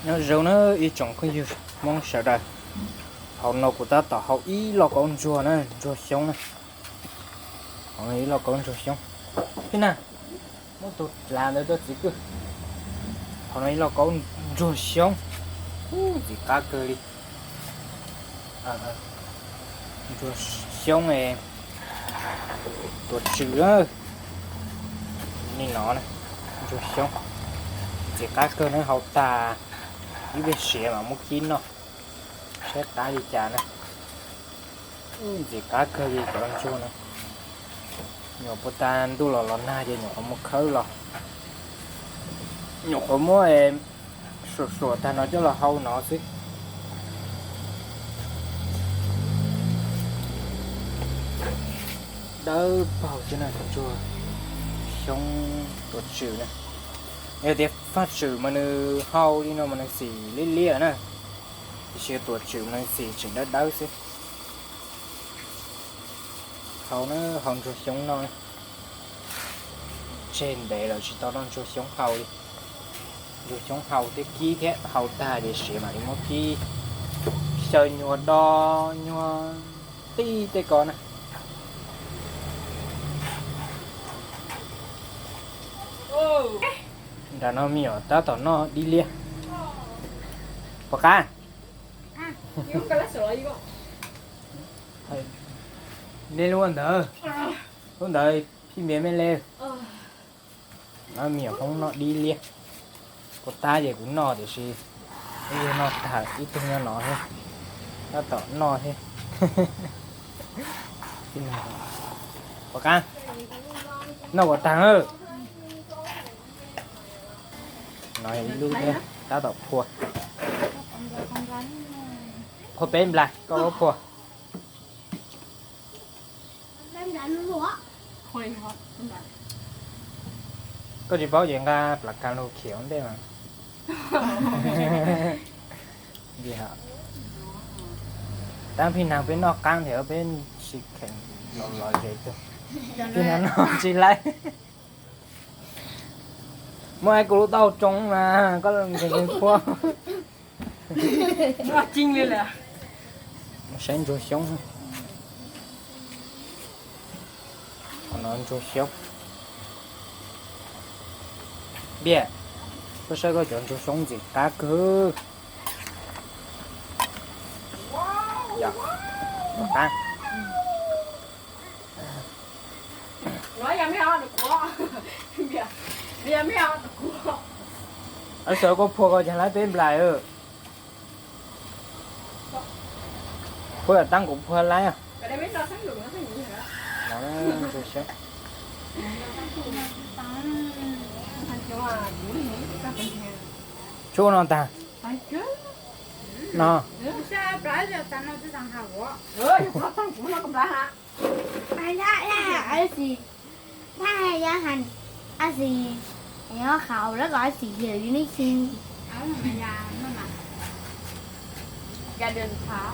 Nyob zoo na ib tsoom phooj ywg Hmoob sawv daws, hauv no kuv tab tom hau ib lauj kaub ntsuag na, ntsuag xyoob na. Hauv no ib lauj kaub ntsuag xyoob. Phij Nag, muab tus dlav ntawd rau txiv kwj. Hauv no ib lauj kaub ntsuag xyoob, ntxim qab kawg li. Ntsuag xyoob tuav tswm, nej no na, ntsuag xyoob ntxim qab kawg na, hau tag ib pliag siav mas muab kib noj, saib qab li cas na. Ntxim qab kawg li cov ntsuag no. Nyuam puag ta ntuj los los nag ces nyuam qhuav muab khawb los, nyuam qhuav muab suam suam tag no coj los hau no xwb. Dawb paug xwb na, ntsuag xyoob tuav tswm na. Yog tias faj tswm mas nws hau li no mas nws xim liab liab na, tiam sis tuav tswm mas nws xim tseem dawb dawb xwb. Hau na, hau ntsuag xyoob noj. Tseg ntev lawm tsis tau noj ntsuag xyoob hau li. Ntsuag xyoob hau thiab kib thiab, hau tag ces siav mam li muab kib, xyaw nyuag do, nyuag tij tej ko na. Nram no me nyuam tab tom noj dib liab. Puas qab? Nej lub ntawd, lub ntawd phij npias me le. No me nyuam Hmoob noj dib liab. Kuv tab ces kuv noj tiam sis ib tug noj tag, ib tug nyob no thiab, tab tom noj thiab. Puas qab? Noj kom tag. No ib lub thiab, tab tom phua. Phua peb nplas, koj puas phua? Koj tsis paub ces nqa plas kas lug khiav ua ntej mas. Tab Phij Nag peb noj qab ntawd peb tsis kheev los los zes tug. Phij Nag noj tsis laib. Muab kuv lub taub hau tsoo mas koj nkees nkees phua. Saib ntsuag xyoob. Qhov no ntsuag xyoob. Npias, koj saib koj cov ntsuag xyoob ntxim qab kawg. Yog, qab. Ab, sawv koj phua koj cag laib peb nplais. Phua yam tab kuv phua laib. Tshuaj no tag no. Ab xis, ab xis, nyob qhov lawv kom ab xis yawm li nej xi. Gia đình hả?